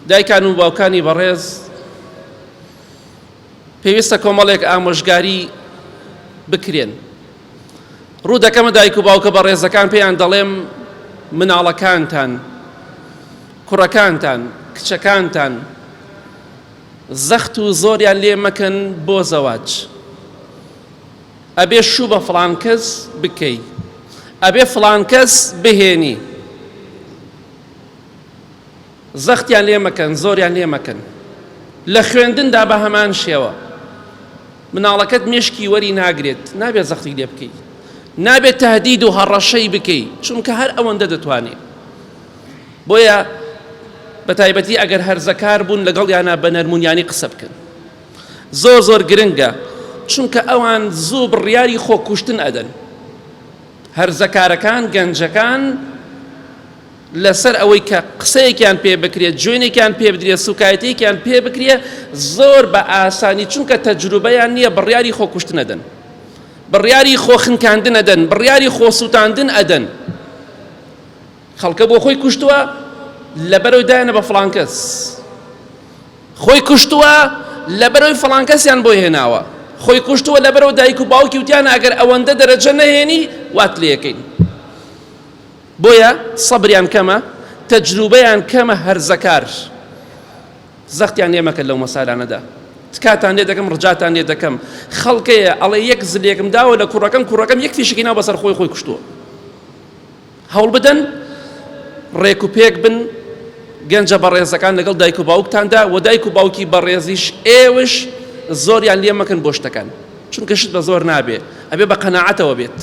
دایکان و باوکانی بەڕێز پێویستە کۆمەڵێک ئامۆژگاری بکرێن. ڕوو دەکەمە دایک و باوکە بەڕێزەکان پێیان دەڵێم مناڵەکانتان، کوڕەکانتان، کچەکانتان زەخت و زۆریان لێ مەکەن بۆ زەواج. ئەبێ شوو بە فڵان کەس بکەی، ئەبێ فڵان کەس بهێنی. زەختیان لێ مەکەن، زۆریان لێ مەکەن. لە خوێندندا بە هەمان شێوە. مناڵەکەت مێشکی وەری ناگرێت، نابێت زەختی لێ بکەی. نابێت تەهدید و هەڕەشەی بکەی، چونکە هەر ئەوەندە دەتوانێ. بۆیە بە تایبەتی ئەگەر هەرزەکار بوون لەگەڵیانا بە نەرمونیانی قسە بکەن. زۆر زۆر گرنگە، چونکە ئەوان زوو بڕیاری خۆکوشتن ئەدەن. هەرزەکارەکان، گەنجەکان، لەسەر ئەوەی کە قسەیەکیان پێ بکرێت، جوێنێکیان پێ بدرێت، سوکایەتیەکیان پێ بکرێت، زۆر بە ئاسانی چونکە تەجروبەیان نییە بڕیاری خۆکوشتن ئەدەن، بڕیاری خۆخنکاندن ئەدەن، بڕیاری خۆسووتاندن ئەدەن. خەڵکە بۆ خۆی کوشتووە لەبەرەوەی دایانە بە فڵان کەس، خۆی کوشتووە لەبەرەوەی فڵان کەسیان بۆ هێناوە، خۆی کوشتووە لەبەرەوە دایک و باوکی وتیانە ئەگەر ئەوەندە دەرەجە نەهێنی وات لێکەین. بۆیە سەبریان کەمە تەجروبەیان کەمە هەرزەکار زەختیان لێ مەکە لەو مەسالانەدا تکاتان لێ دەکەم ڕجاتان لێ دەکەم خەڵکەیە ئەڵێ یەک زلێکم داوە لە کوڕەکەم کوڕەکەم یەک فیشکی ناو بەسەر خۆی خۆی کوشتووە هەوڵ بدەن ڕێک و پێک بن گەنجە بەڕێزەکان لەگەڵ دایک و باوکتاندا و دایک و باوکی بەڕێزیش ئێوش زۆریان لێ مەکەن بۆ شتەکان چونکە شت بە زۆر نابێ ئەبێ بە قەناعەتەوە بێت.